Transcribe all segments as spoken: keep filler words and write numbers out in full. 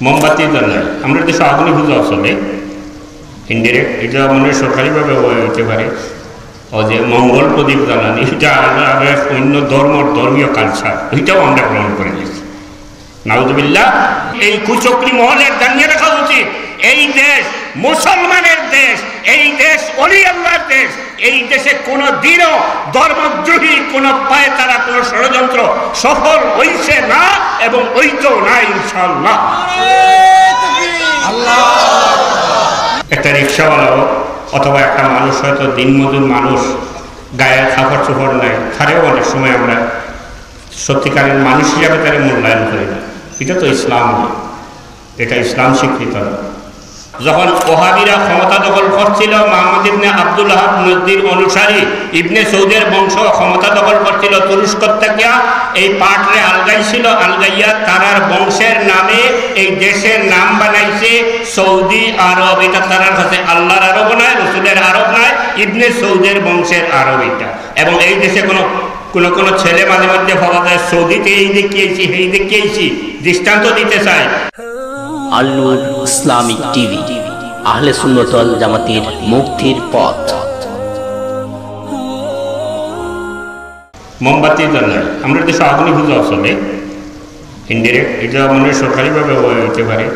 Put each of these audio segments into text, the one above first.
মোমবাতি জ্বালায়। আমরা দেশে আগুনি পূজাও চলে, ইনডিরেক্ট। এটা মানে সরকারিভাবে হইতে পারে। ও যে মঙ্গল প্রদীপ জ্বালানি, এটা আর এক অন্য ধর্মর ধর্মীয় কালচার, এটাও আমরা গ্রহণ করে নিয়েছি। নাউজুবিল্লাহ। এই কুচক্রী মহলের জানিয়ে রাখা উচিত, এই দেশ মুসলমানের দেশ, এই দেশ অলি আল্লাহর দেশ। এই দেশে কোনো দিনও ধর্মদ্রোহী কোনো পায়তারা, কোনো ষড়যন্ত্র সফল হইছে না এবং হইতো না, ইনশাআল্লাহ। একটা রিক্সাওয়ালা হোক অথবা একটা মানুষ, হয়তো দিনমজুর মানুষ, গায়ে কাপড় চোপড় নাই, তারেও অনেক সময় আমরা সত্যিকারের মানুষ হিসাবে তারে মূল্যায়ন করি না। এটা তো ইসলাম নয়, এটা ইসলাম স্বীকৃত না। যখন ওহাবিরা ক্ষমতা দখল করছিল, মোহাম্মদ ইবনে আব্দুল ওহাব নজদির অনুসারী ইবনে সৌদের বংশ ক্ষমতা দখল করছিল তুরস্ক থেকে, এই পাটরে আলগাইছিল, আলগাইয়া তারার বংশের নামে এই দেশের নাম বানাইছে সৌদি আরব। এটা তারার কাছে আল্লাহর আরব নয়, রসুলের আরব নয়, ইবনে সৌদের বংশের আরব এটা। এবং এই দেশে কোনো, কোনো, কোনো ছেলে মাঝে মধ্যে পাওয়া যায় সৌদিতে এই দেখিয়েছি, এই দেখিয়েছি, দৃষ্টান্ত দিতে চাই। আল নূর ইসলামিক টিভি, আহলে সুন্নত ওয়াল জামাতের মুক্তির পথ। মোমবাতি জ্বালায়। আমরা দেশে আগুনি পূজাও চলে, ইনডিরেক্ট। এটা মানে সরকারিভাবে হইতে পারে।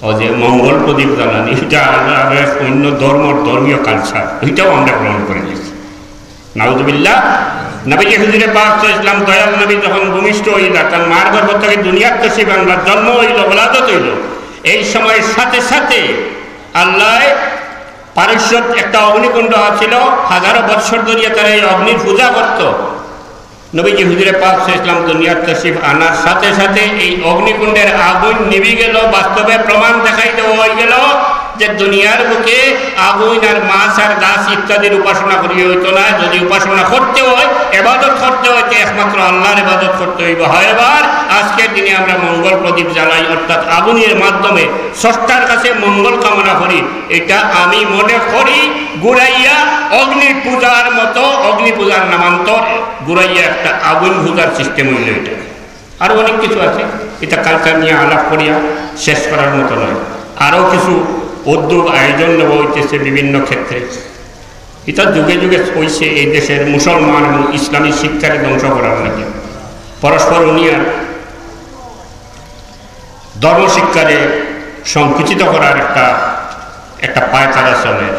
ও যে মঙ্গল প্রদীপ জ্বালানি, এটা আর এক অন্য ধর্মর ধর্মীয় কালচার, এটাও আমরা গ্রহণ করে নিয়েছি। নাউজুবিল্লাহ। নবীজি হুজুরে পাক সাল্লাল্লাহু আলাইহি ওয়াসাল্লাম দয়াল নবী যখন ভূমিষ্ঠ হইলা, তার মার গর্ভ থেকে দুনিয়ার তশরিফ আনলা, জন্ম হইল, ওলাদত হইল, এই সময় সাথে সাথে আল্লাহ পারস্যত একটা অগ্নিকুণ্ড আছিল, হাজারো বৎসর ধরিয়া তারা এই অগ্নির পূজা করত। নবীজি হুজুরে পাক সাল্লাল্লাহু আলাইহি ওয়াসাল্লাম দুনিয়ার তশরিফ আনার সাথে সাথে এই অগ্নিকুণ্ডের আগুন নিভি গেল। বাস্তবে প্রমাণ দেখাই দেওয়া হয়ে গেল যে দুনিয়ার বুকে আগুন আর মাছ আর গাছ ইত্যাদির উপাসনা করিয়া হইতো না। যদি উপাসনা করতে হয়, ইবাদত করতে হয়, তো একমাত্র আল্লাহর ইবাদত করতে হইবে। হয় এবার আজকের দিনে আমরা মঙ্গল প্রদীপ জ্বালাই, অর্থাৎ আগুনের মাধ্যমে স্রষ্টার কাছে মঙ্গল কামনা করি। এটা আমি মনে করি ঘুরাইয়া অগ্নি পূজার মতো, অগ্নি পূজার নামান্তর ঘুরাইয়া একটা আগুন পূজার সিস্টেম হইল এটা। আরো অনেক কিছু আছে, এটা কালচার নিয়ে আলাপ করিয়া শেষ করার মতো নয়। আরো কিছু উদ্যোগ আয়োজন নেওয়া হইতেছে বিভিন্ন ক্ষেত্রে। এটা যুগে যুগে হইছে এই দেশের মুসলমান এবং ইসলামী শিক্ষারে ধ্বংস করার লাগে। পরস্পর উনিয়ার ধর্মশিক্ষারে সংকুচিত করার একটা, একটা পায়তারা চলের।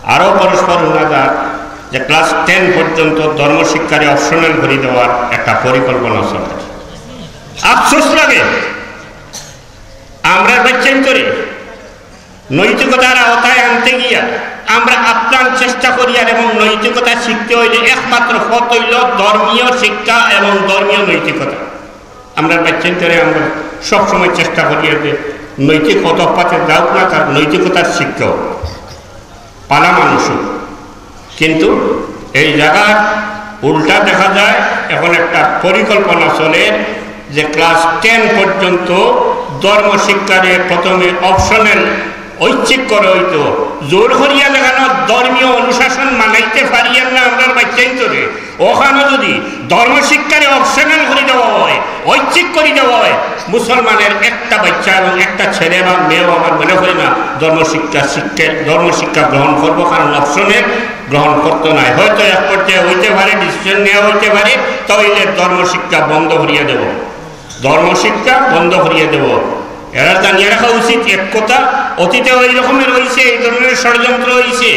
আরো পরস্পর উনারা যে ক্লাস টেন পর্যন্ত ধর্মশিক্ষারে অপশনাল করে দেওয়ার একটা পরিকল্পনা চলের। আফসোস লাগে, আমরা বাচ্চাইন্তরে নৈতিকতার আওতায় আনতে গিয়া আমরা আপ্রাণ চেষ্টা করিয়ার, এবং নৈতিকতা শিখতে হইলে একমাত্র পথ হইল ধর্মীয় শিক্ষা এবং ধর্মীয় নৈতিকতা। আমরা বাচ্চাইন্তরে আমরা সবসময় চেষ্টা করিয়ার যে নৈতিক পথ পাতে যাউক না, তার নৈতিকতার শিক্ষা হোক। পালা মানুষ। কিন্তু এই জায়গার উল্টা দেখা যায়, এখন একটা পরিকল্পনা চলের যে ক্লাস টেন পর্যন্ত ধর্ম শিক্ষারে প্রথমে অপশনাল, ঐচ্ছিক করা হইতো। জোর করিয়া লাগানো ধর্মীয় অনুশাসন মানাইতে পারিয়ার না আমরার বাচ্চাইন্তরে। ওখানো যদি ধর্মশিক্ষারে অপশনাল করি দেওয়া হয়, ঐচ্ছিক করি দেওয়া হয়, মুসলমানের একটা বাচ্চা এবং একটা ছেলে বা মেয়েও আমার মনে হয় না ধর্মশিক্ষা শিক্ষা, ধর্মশিক্ষা গ্রহণ করবো, কারণ অপশনে গ্রহণ করতো নাই। হয়তো এক পর্যায়ে হইতে পারে, ডিসিশন নেওয়া হইতে পারে, তাহলে ধর্মশিক্ষা বন্ধ করিয়া দেব, ধর্মশিক্ষা বন্ধ করিয়া দেব। এরা জানিয়ে রাখা উচিত এক কথা, অতীতে ওই রকমের হইছে, এই ধরনের ষড়যন্ত্র হইছে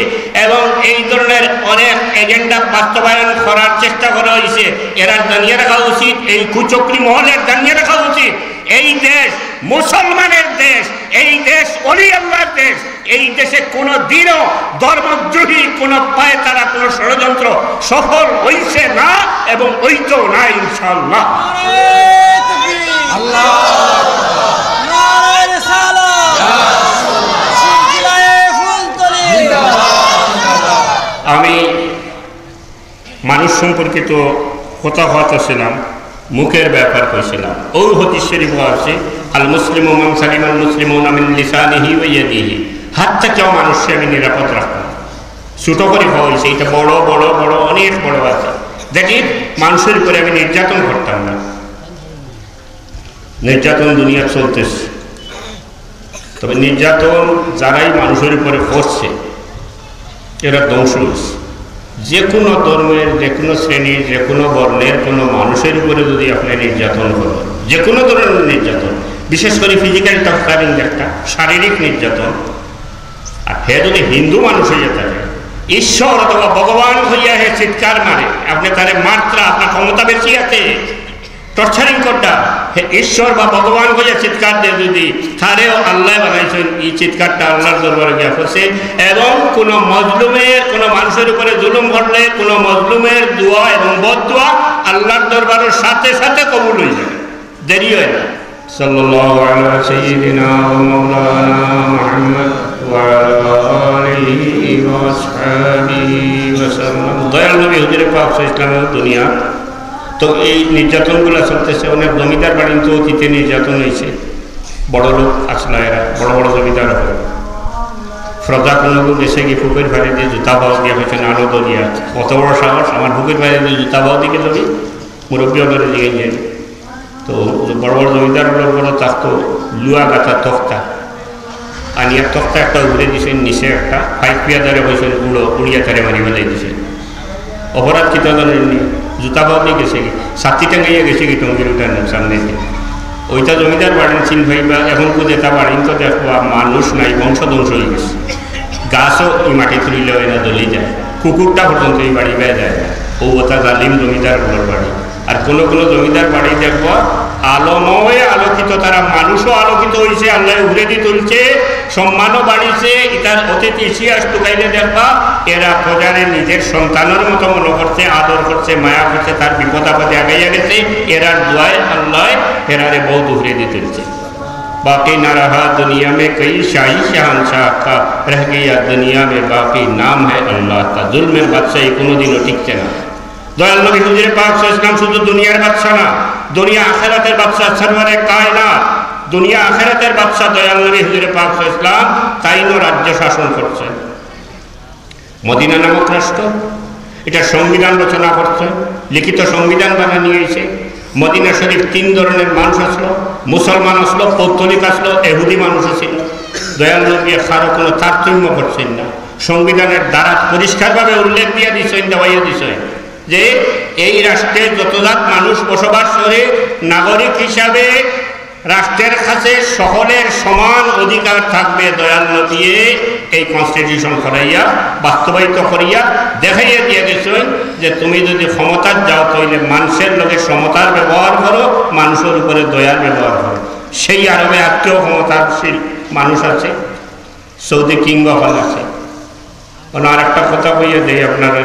এবং এই ধরনের অনেক এজেন্ডা বাস্তবায়ন করার চেষ্টা করা হইছে। এরা জানিয়ে রাখা উচিত, এই কুচক্রী মহলের জানিয়ে রাখা উচিত, এই দেশ মুসলমানের দেশ, এই দেশ অলি আল্লাহর দেশ। এই দেশে কোনো দিনও ধর্মদ্রোহী কোনো পায়তারা, কোনো ষড়যন্ত্র সফল হইছে না এবং হইতো না, ইনশাআল্লাহ। আমি মানুষ সম্পর্কিত কথা কথা ছিলাম, মুখের ব্যাপার কইছিলাম। ও হাদিস শরীফ আছে, "আল মুসলিমু মান সালিমাল মুসলিমুনা মিন লিসানিহি ওয়া ইয়াদিহি।" হাত থেকেও মানুষকে আমি নিরাপদ রাখতাম। ছোট করে হওয়া হয়েছে, এটা বড়, বড়, বড়, অনেক বড় আছে। দেখি, মানুষের উপরে আমি নির্যাতন করতাম না। নির্যাতন দুনিয়া চলতেছে। তবে নির্যাতন যারাই মানুষের উপরে করছে, এরা ধ্বংস হয়েছে। যে কোনো ধর্মের, যে কোনো শ্রেণীর, যে কোনো বর্ণের কোনো মানুষের উপরে যদি আপনি নির্যাতন করেন, যে কোনো ধরনের নির্যাতন, বিশেষ করে ফিজিক্যাল টর্চারিং, একটা শারীরিক নির্যাতন, আর হে যদি হিন্দু মানুষ হইয়া থাকে, ঈশ্বর অথবা ভগবান হইয়া হে চিৎকার মারে, আপনি তারে মারতা, আপনার ক্ষমতা বেশি আছে, টর্চারিং করতা, হে ঈশ্বর বা ভগবান হইয়া চিৎকার দিয়ে যদি তারেও আল্লাহ বানাইছেন, এই চিৎকারটা আল্লাহর দরবারে গিয়া পড়ছে। এবং কোনো মজলুমের, কোনো মানুষের উপরে জুলুম ঘটলে কোনো মজলুমের দোয়া এবং বদদোয়া আল্লাহর দরবারের সাথে সাথে কবুল হয়ে যায়, দেরি হয় না। সাল্লাল্লাহু আলা সাইয়্যিদিনা ওয়া মাওলানা মুহাম্মদ ওয়া আলা আলিহি ওয়া আসহাবিহি ওয়া সাল্লাম। দয়াল নবী হুজুরে পাক সাল্লাল্লাহু আলাইহি ওয়াসাল্লাম দুনিয়া তো এই নির্যাতনগুলো চলতেছে। অনেক জমিদার বাড়িতে অতীতে নির্যাতন হয়েছে, বড় লোক আসলা এরা, বড় বড় জমিদার হল। প্রজা কোনো গেছে কি পুকুর পাড়ে দিয়ে জুতা পাও দিয়ে হয়েছে নানো দরিয়া, কত বড় সাহস, আমার পুকুর পাড়ে দিয়ে জুতা পাও দিকে যাবি, মুরব্বী হলে দিয়ে গিয়ে। তো বড় বড় জমিদার হলো বড় থাকতো লুয়া গাথা তক্তা, আনিয়া তক্তা একটা উপরে দিছেন, নিচে একটা পাইপ পিয়া ধরে হয়েছেন উড়ো, উড়িয়া তারে মারি ফেলাই দিছেন। অপরাধ কিতা জানেননি? জুতা পাওয়া দিয়ে গেছে কি, ছাতি টাঙাইয়া গেছে কি টঙ্গির উঠানোর সামনে দিয়ে। ওইটা জমিদার বাড়ির চিন ভাই বা এখন তো যেটা বাড়িন তো দেখবো আর মানুষ নাই, বংশ ধ্বংস হয়ে গেছে। গাছও এই মাটি তুলিলে হয় না, জ্বলি যায়। কুকুরটা পর্যন্ত এই বাড়ি বেয়ে যায় না। ও ওটা জালিম জমিদার গুলোর বাড়ি। আর কোনো কোনো জমিদার বাড়ি দেখবো আলোময় আলোকিত, তারা মানুষও আলোকিত হইছে, আল্লাহ উপরেদি তুলছে, সম্মানও বাড়িছে। ইতার অতীত ইতিহাস টুকাইলে দেখবা, এরা প্রজারে নিজের সন্তানের মতো মনে করছে, আদর করছে, মায়া করছে, তার বিপদ আপদে আগাইয়া গেছে। এরার দোয়ায় আল্লাহ এরারে বহুত উপরেদি তুলছে। باقی نہ رہا دنیا میں کوئی شاہی شہنشاہ کا، رہ گیا دنیا میں باقی نام ہے اللہ کا۔ জুলমের বাদশাহী কোনোদিনও টিকছে না। দয়াল নবী হুজুরে পাক সাল্লাল্লাহু আলাইহি ওয়াসাল্লাম শুধু দুনিয়ার বাদশা না, দুনিয়া আখেরাতের বাদশা, সরওয়ারে কায়নাত, দুনিয়া আখেরাতের বাদশা দয়াল নবী হুজুরে পাক সাল্লাল্লাহু আলাইহি ওয়াসাল্লাম তাইনও রাজ্য শাসন করছেন। মদিনা নামক রাষ্ট্র, এটা সংবিধান রচনা করছে, লিখিত সংবিধান বানানি হয়েছে। মদিনা শরীফ তিন ধরনের মানুষ আসলো, মুসলমান আসলো, পৌত্তলিক আসলো, এহুদি মানুষ আসিল। দয়াল নবী কারো কোনো তারতম্য করছেন না। সংবিধানের ধারাত পরিষ্কারভাবে উল্লেখ দিয়ে দিছেন, দেওয়াইয়া দিছেন যে এই রাষ্ট্রে যত জাত মানুষ বসবাস করে, নাগরিক হিসাবে রাষ্ট্রের কাছে সকলের সমান অধিকার থাকবে। দয়াল নবীয়ে এই কনস্টিটিউশন করাইয়া, বাস্তবায়িত করিয়া দেখাইয়া দিয়ে গেছেন যে তুমি যদি ক্ষমতার যাও, তাহলে মানুষের লগে সমতার ব্যবহার করো, মানুষের উপরে দয়ার ব্যবহার করো। সেই আরবে আজকেও ক্ষমতাশীল মানুষ আছে, সৌদি কিং অখন আছে। আর একটা কথা কইয়া দেই আপনারা,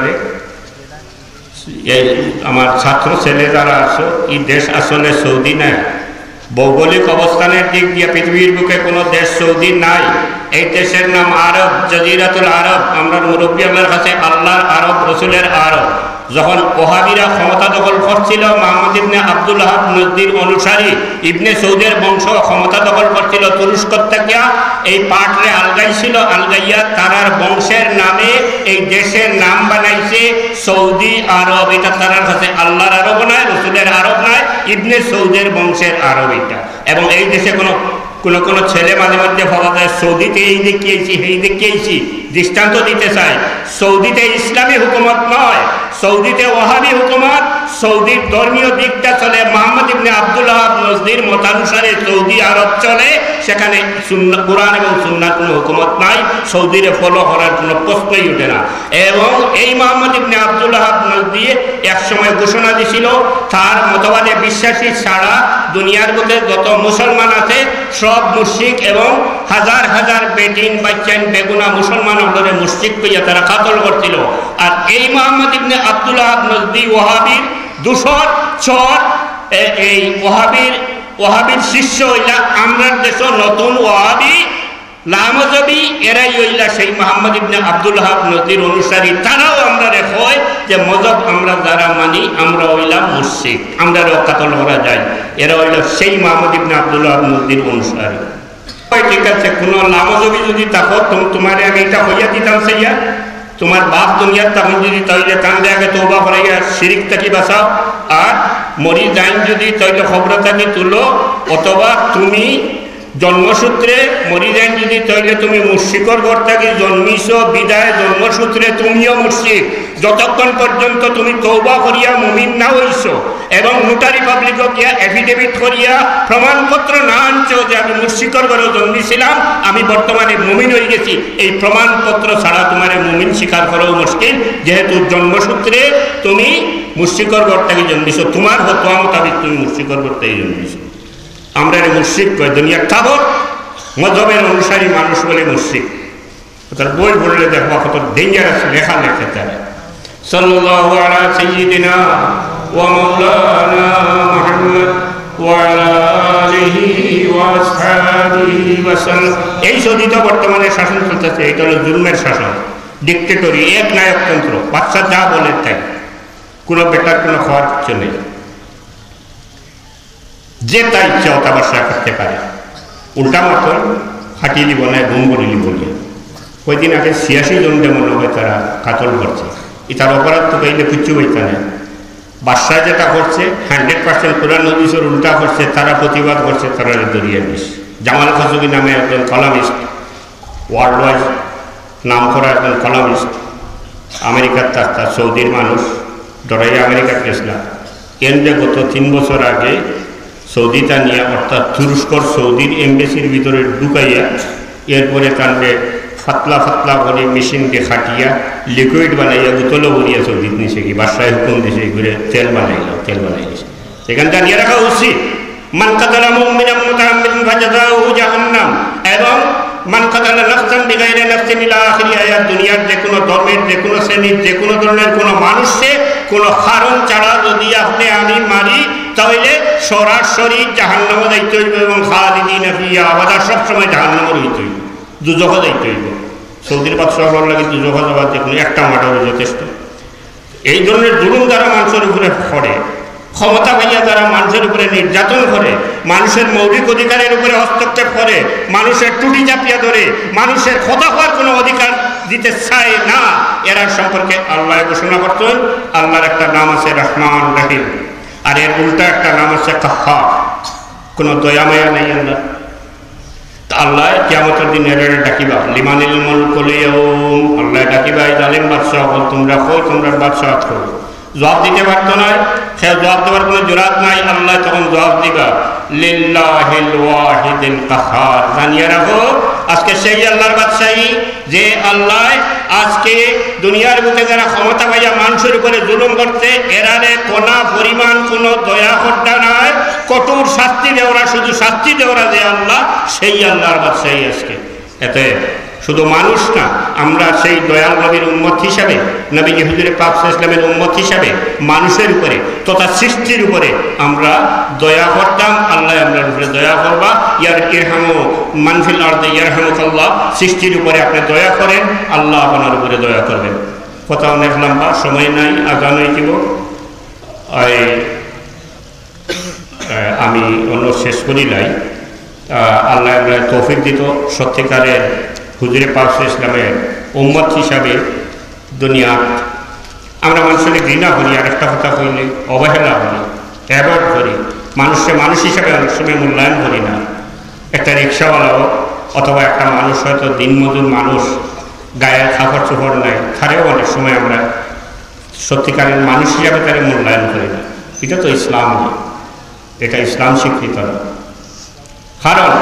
এই আমার ছাত্র ছেলে যারা আছো, এই দেশ আসলে সৌদি নাই। ভৌগোলিক অবস্থানের দিক দিয়ে পৃথিবীর বুকে কোনো দেশ সৌদি নাই। এই দেশের নাম আরব, জাজিরাতুল আরব। আমরা মুরব্বী আপনার কাছে আল্লাহর আরব, রসুলের আরব। যখন ওহাবিরা ক্ষমতা দখল করছিল, মোহাম্মদ ইবনে আব্দুল ওয়াহাব নজদির অনুসারী ইবনে সৌদের বংশ ক্ষমতা দখল করছিল তুরস্ক থাকিয়া, এই পাটরে আলগাইছিল, আলগাইয়া তারার বংশের নামে এই দেশের নাম বানাইছে সৌদি আরব। এটা তারার কাছে আল্লাহর আরব নয়, রসুলের আরব নয়, ইবনে সৌদের বংশের আরব এটা। এবং এই দেশে কোনো, কোনো, কোনো ছেলে মাঝে মধ্যে পাওয়া যায়, সৌদিতে এই দেখিয়েছি, এই দেখিয়েছি, দৃষ্টান্ত দিতে চাই, সৌদিতে ইসলামী হুকুমত নয়, সৌদিতে ওয়াহাবি হুকুমত। সৌদির ধর্মীয় দিকটা চলে মোহাম্মদ ইবনে আব্দুল ওয়াহাব নজদির মতানুসারে সৌদি আরব চলে, সেখানে সুন্না-, কোরআন এবং সুন্নার কোনো হুকুমত নাই, সৌদিরে ফলো করার কোনো প্রশ্নই উঠে না। এবং এই মোহাম্মদ ইবনে আব্দুল ওয়াহাব নজদি এক সময় ঘোষণা দিছিল, তার মতবাদে বিশ্বাসী ছাড়া দুনিয়ার বুকে যত মুসলমান আছে সব মুশরিক, এবং হাজার হাজার বেটিন বাচ্চাইন বেগুনা মুসলমান অকলরে মুশরিক কইয়া তারা কাতল করছিল। আর এই মোহাম্মদ ইবনে আব্দুল ওয়াহাব নজদি ওয়াহাবির দূষর চর, এ-, এই ওয়াহাবির, ওয়াহাবির শিষ্য হইলা আমরার দেশো নতুন ওয়াহাবি লামজহবি, এরাই হইলা সেই মোহাম্মদ ইবনে আব্দুল ওয়াহাব নজদির অনুসারী। তারাও আমরারে কয় যে মজহব আমরা যারা মানি, আমরা হইলাম মুশরিক, আমরারে কাতল করা যায়। এরা হইল সেই মোহাম্মদ ইবনে আব্দুল ওয়াহাব নজদির অনুসারী। ওই ঠিক আছে, কোনো লামজহবি যদি থাকো, তুম-, তোমারে আমি এটা কইয়া দিতাম চাইয়া, তোমার বাপ দুনিয়াত থাকো যদি, তাইলে কান্দে আগে তওবা করাইয়া শিরিক থাকি বাঁচাও, আর মরি যাইন যদি, তাইলে কবর থাকি তুলো, অথবা তুমি জন্মসূত্রে মরি যাইন যদি, তাইলে তুমি মুশরিকর ঘর থাকি জন্মিছো, বিধায় জন্মসূত্রে তুমিও মুশরিক। যতক্ষণ পর্যন্ত তুমি তওবা করিয়া মুমিন না অইছো এবং নোটারি পাবলিকো গিয়া এফিডেভিট করিয়া প্রমাণপত্র না আনছো যে আমি মুশরিকর ঘরে জন্মিছিলাম, আমি বর্তমানে মুমিন অই গেছি, এই প্রমাণপত্র ছাড়া তুমারে মুমিন স্বীকার করাও মুশকিল, যেহেতু জন্মসূত্রে তুমি মুশরিকর ঘর থাকি জন্মিছো, তুমার ফতোয়া মোতাবিক তুমি মুশরিকর ঘর থাকি জন্মিছো। আমরারে মুশরিক কয়, দুনিয়ার তাবত মজহবের অনুসারী মানুষ বলে মুশরিক। তার বই পড়লে দেখবা কত ডেঞ্জারাস লেখা লেখে তারা। সাল্লাল্লাহু আলা সাইয়্যিদিনা ওয়া মাওলানা মুহাম্মদ ওয়া আলা আলিহি ওয়া আসহাবিহি ওয়া সাল্লাম। এই সৌদিতে বর্তমানে শাসন চলতেছে, এটা হলো জুলুমের শাসন, ডিক্টেটরি, এক নায়কতন্ত্র, বাদশা যা বলে তাই, কোনো বেটার কোনো হওয়ার কিছু নেই। যেতা ইচ্ছা অতা বাদশা করতে পারে। উল্টা মাতর ফাটিলিবো না, বোম করিলিবো না। কয়দিন আগে ছিয়াশি জনরে মনে হয় তারা কাতল করছে। ইতার অপরাধ তো কইলে কিচ্ছু অইতা নাই। বাদশা যেতা করছে, হান্ড্রেড পার্সেন্ট কোরআন হাদিসর উল্টা করছে, তারা প্রতিবাদ করছে, তারারে ধরিয়া নিছে। জামাল খাশোগি নামে একজন কলামিস্ট, ওয়ার্ল্ড ওয়াইজ নাম করা একজন কলামিস্ট, আমেরিকাত থাকতা, সৌদির মানুষ, ডরাইয়া আমেরিকাত গেছলা। এনরে গত তিন বছর আগে সৌদিত আনিয়া, অর্থাৎ তুরস্কর সৌদির এমবেসির ভিতরে ঢুকাইয়া, এরপরে তানরে ফাতলা ফাতলা করি মেশিন দিয়া কাটিয়া, লিকুইড বানাইয়া বোতলো ভরিয়া সৌদিত নিছে গি, বাদশায় হুকুম দিছে, এগুরে তেল বানাইলাও, তেল বানাই দিছে। এখান জানিয়ে রাখা উচিত, মান কাতালা মুমিনান মুতাআম্মিদান ফাজাযাউহু জাহান্নাম, এবং মান কাতালা নাফসান বিগাইরি নাফসিন ইলা আখিরি আয়াত। দুনিয়ার যে কোনো ধর্মের, যে কোনো শ্রেণীর, যে কোনো ধরনের কোনো মানুষকে কোনো কারণ ছাড়া যদি আপনি আমি মারি, তাহলে সরাসরি জাহান্নামে যাইতে হইব এবং খালিদিনা ফিহা আবাদা, সবসময় জাহান্নামে রইতে হইব, দুজখে যাইতে হইব। সৌদির বাদশাহ বললা কিন্তু দুজখে যাওয়ার যে কোনো একটা মার্ডারও যথেষ্ট। এই ধরনের জুলুম যারা মানুষের উপরে করে, ক্ষমতা পাইয়া যারা মানুষের উপরে নির্যাতন করে, মানুষের মৌলিক অধিকারের উপরে হস্তক্ষেপ করে, মানুষের টুটি চাপিয়া ধরে, মানুষের কথা কওয়ার কোনো অধিকার দিতে চায় না, এরা সম্পর্কে আল্লাহ ঘোষণা করছেন, আল্লাহর একটা নাম আছে রহমান রহিম, আর এর উল্টা একটা নাম আছে কাহ্হার। কোনো দয়া মায়া নেই আল্লাহ। তা আল্লাহ কিয়ামতের দিন এরারে ডাকিবা, লিমানিল মুলকুল ইয়াউম, আল্লাহ ডাকিবা, এই জালিম বাদশা অকল, তোমরা কই, তোমরার বাদশা কই? জবাব দিতে পারতো না। সে জবাব দেওয়ার কোনো জুরাত নাই। আল্লাহ তখন জবাব দিবা, লিল্লাহিল ওয়াহিদিল কাহ্হার। জানিয়ে রাখো, আজকে সেই আল্লাহর বাদশাহী, যে আল্লাহ আজকে দুনিয়ার বুকে যারা ক্ষমতা পাইয়া মানুষের উপরে জুলুম করছে, এরারে কোনা পরিমাণ কোনো দয়া করতা নাই, কঠোর শাস্তি দেওরা, শুধু শাস্তি দেওরা যে আল্লাহ, সেই আল্লাহর বাদশাহী আজকে। এতে শুধু মানুষ না, আমরা সেই দয়াল নবীর উম্মত হিসাবে, নবীজি হুজুরে পাক সাল্লাল্লাহু আলাইহি ওয়াসাল্লামের উম্মত হিসাবে মানুষের উপরে তথা সৃষ্টির উপরে আমরা দয়া করতাম, আল্লাহ আমরার উপরে দয়া করবা। ইয়ার ইরহামু মান ফিল আরদি ইয়ারহামুকাল্লাহ, সৃষ্টির উপরে আপনি দয়া করেন, আল্লাহ আপনার উপরে দয়া করবেন। কথা অনেক লম্বা, সময় নাই, আজান হয়ে দিব। এই আহ, আমি অনো শেষ করিলাই। আহ, আল্লাহ আমরারে তৌফিক দিত, সত্যিকারের হুজুরে পাক সাল্লাল্লাহু আলাইহি ওয়াসাল্লামের উম্মত হিসাবে দুনিয়াত আমরা মানুষরে ঘৃণা করি, আর একটা কথা কইলে অবহেলা করি, অ্যাভয়েড করি, মানুষরে মানুষ হিসাবে অনেক সময় মূল্যায়ন করি না। একটা রিক্সাওয়ালাও অথবা একটা মানুষ হয়তো দিনমজুর মানুষ, গায়ে কাপড় চোপড় নাই, তারেও অনেক সময় আমরা সত্যিকারের মানুষ হিসাবে তারে মূল্যায়ন করি না। এটা তো ইসলাম না, এটা ইসলাম স্বীকৃত না। কারণ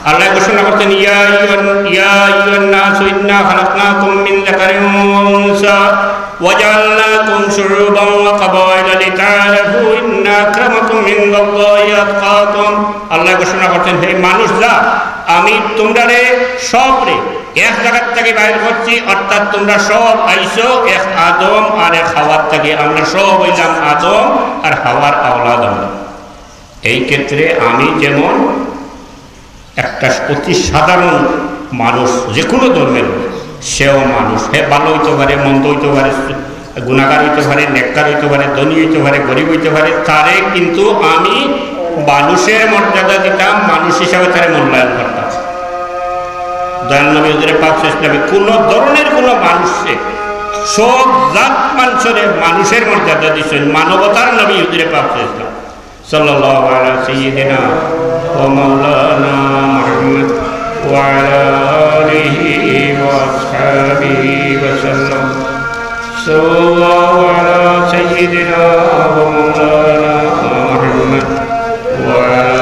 আল্লাহ ঘোষণা করছেন, ইয়া আইয়ুহান, ইয়া আইয়ুহান নাসু ইন্না খালাকনাকুম মিন যাকারিন ওয়া উনসা ওয়া জাআলনাকুম শুউবান ওয়া কাবাইলা লিতাআরাফু ইন্না আকরামাকুম ইনদাল্লাহি আতকাকুম। আল্লাহ ঘোষণা করছেন, হে মানুষ জাত, আমি তোমরারে সবরে এক জায়গার থেকে বাইর করছি, অর্থাৎ তোমরা সব আইছো এক আদম আর এক হাওয়ার থেকে। আমরা সব হইলাম আদম আর হাওয়ার আওলাদ আমরা। এই ক্ষেত্রে আমি যেমন একটা অতি সাধারণ মানুষ, যে কোনো ধর্মের হোক, সেও মানুষ। হে ভালো হইতে পারে, মন্দ হইতে পারে, গুণাগার হইতে পারে, নেককার হইতে পারে, ধনী হইতে পারে, গরিব হইতে পারে, তারে কিন্তু আমি মানুষের মর্যাদা দিতাম, মানুষ হিসাবে তারে মূল্যায়ন করতাম। দয়াল নবী হুজুরে পাক সাল্লাল্লাহু আলাইহি ওয়াসাল্লামে কোনো ধরনের কোনো মানুষকে, সব জাত মানুষরে মানুষের মর্যাদা দিচ্ছেন, মানবতার নবী হুজুরে পাক সাল্লাল্লাহু আলাইহি ওয়াসাল্লাম। সাল্লাল্লাহু আলা সাইয়্যিদিনা ওয়া মাওলানা মুহাম্মদ। محمد وعلى آله وأصحابه وسلم. صلى الله على سيدنا ومولانا محمد وعلى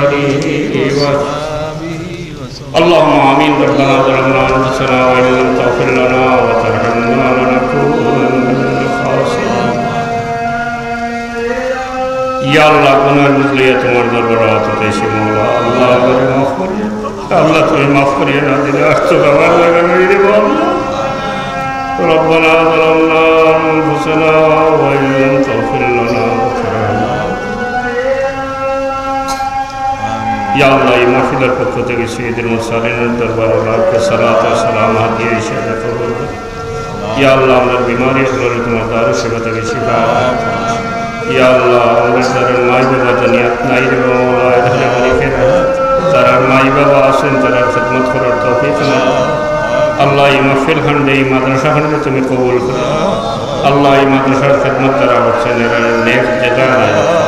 آله وصحبه وسلم. اللهم آمين. ربنا ظلمنا أنفسنا وإن لم تغفر لنا وترحمنا لنكونن من الخاسرين. ইয়া আল্লাহ, গুনার বুঝ লইয়া তোমার দরবারে আত উঠাইছি মওলা। আল্লাহ, আমারে মাফ করিয়া, আল্লাহ, তুমি মাফ করিয়া না দিলে আর তো আমার জায়গা নেই রে বাবা। ربنا ظلمنا أنفسنا وإن لم تغفر لنا وترحمنا. ইয়া আল্লাহ, এই মাহফিলের পক্ষ থেকে সৈয়দুল মুরসালিনের দরবারে লাখ সালাত ও সালাম হাদিয়া হিসেবে কবুল করো। ইয়া আল্লাহ, আমরার বিমারি অকলরে তোমার দারুস শিফা থেকে শিফা দান করো। ইয়া আল্লাহ, আমরার যারার মাই বাবা দুনিয়াত নাই রে বাবা, আল্লাহ, এরা জানি ফেরা। যারার মাই বাবা আছইন, তারার খেদমত করার তৌফিক দান করো। আল্লাহ, এই মাহফিল খানরে, এই মাদ্রাসা খানরে তুমি কবুল করো। আল্লাহ, এই মাদ্রাসার খেদমত যারা করছইন, এরার নেক জাযা দান করো।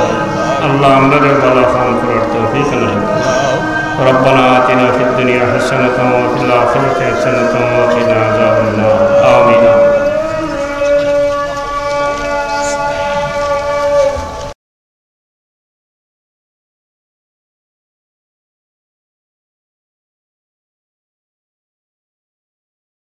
আল্লাহ, আমরারে ভালা কাম করার তৌফিক দান করো। ربنا آتنا في الدنيا حسنة وفي الآخرة حسنة وقنا عذاب النار. آمين.